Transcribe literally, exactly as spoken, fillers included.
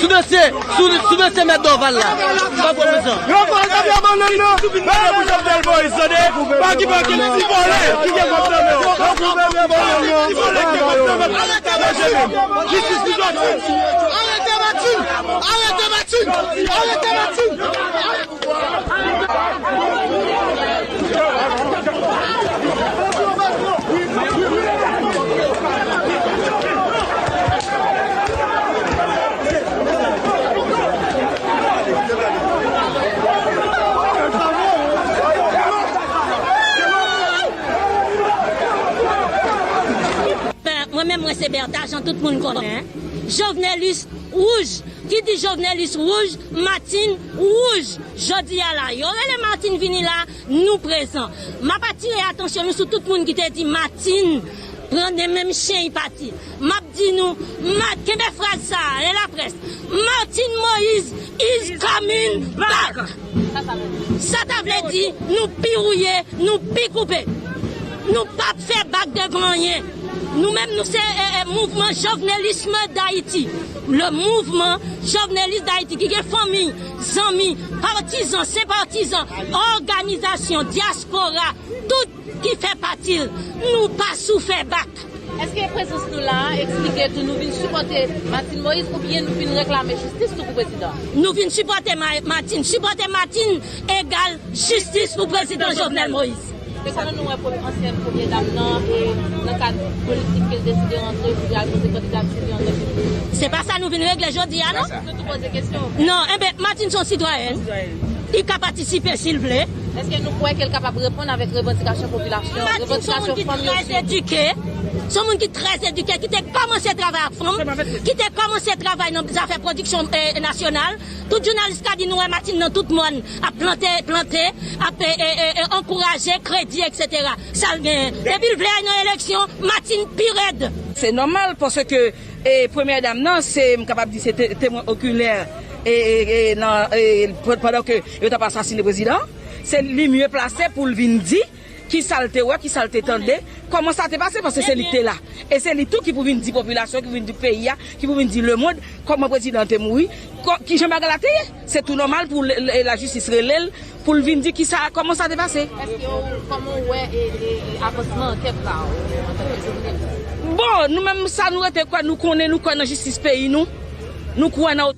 Sou dosye, sou, sou dosye mèt Dorval la. Pa pran prezan. Yo pran zam yo ban nonm nan. Mwen pou Jovenel Moïse, tande. Pa ki, pa ki, ti vòlè ki gen kòb nan men w. Yo koupe men ban nonm nan. Ti vòlè ki gen kòb nan men w. Arete Martine! Arete Martine! Arete Martine! Arete Martine! Mwen menm, mwen se Bertha, jan tout moun konnen. Jovenelis wouj. Ki di Jovenelis wouj, Martine wouj. Jodi a la, yo rele Martine vini la, nou prezan. M ap atire atansyon nou sou tout moun ki te di Martine pran nan menm chen y pati. M ap di nou, ma, kenbe fraz sa a, en laprès. Martine Moïse is coming back. Sa ta vle di, nou pi wouye, nou pi koupe. Nou p ap fè bak devan anyen. Nou menm, nou se, e, e, mouvman Jovenelisme d'Haïti. Le mouvman Jovenelis d'Haïti ki gen fanmi, zanmi, patizan, senpatizan, òganizasyon, dyaspora, tout ki fè pati l. Nou pa sou fè bak. Èske prezans nou la a eksplike tou nou vin sipòte Martine Moïse oubyen nou vin reklame jistis tou pou prezidan? Nou vin sipòte Ma-, Martine. Sipòte Martine egal jistis pou prezidan Jovenel Moïse. E kòman nou wè premye, ansyèn premye dam nan, e nan kad politik ke l deside rantre pou l al poze kandidatè li an de mil vennde? Se pa sa nou vin regle jodi a, non? Nou tou poze kesyon. Non, enben, Martine se yon sitwayèn. Li ka patisipe si l vle. Èske nou kwè ke l kapab reponn avèk revandikasyon popilasyon, revandikasyon fanm yo? Martine se yon moun ki trè edike. Se yon moun ki trè edike, ki te kòmanse travay ak fanm, ki te kòmanse travay nan zafè pwodiksyon, e, nasyonal. Tout jounalis ka di nou wè Martine nan tout mòn, ap plante, plante, ap, e, e, e, e, ankouraje, kredi, etsetera. Sa l genyen. Depi l vle al nan eleksyon, Martine pi rèd. Se nòmal paske, e, premyè dam nan, se, m kapab di, se te-, temwen okilè, e, e, e, nan, e, pandan ke yo t ap asasine prezidan an. Se li mye plase pou l vin di kisa l te wè, kisa l te tande, kòman sa te pase, paske se li ki te la. E se li tou ki pou vin di popilasyon, ki pou vin di peyi a, ki pou vin di lemonn, kòman prezidan an te mouri, kò-, kijan bagay la te ye. Se tou nòmal pou le-, le-, lajistis rele l, pou l vin di kisa, kòman sa te pase. Èske w, kòman w wè, e, e, e, avansman ankèt la, ou, antanke jounalis? Bon, nou menm sa nou rete kwè, nou konnen, nou kwè nan jistis peyi nou. Nou kwè nan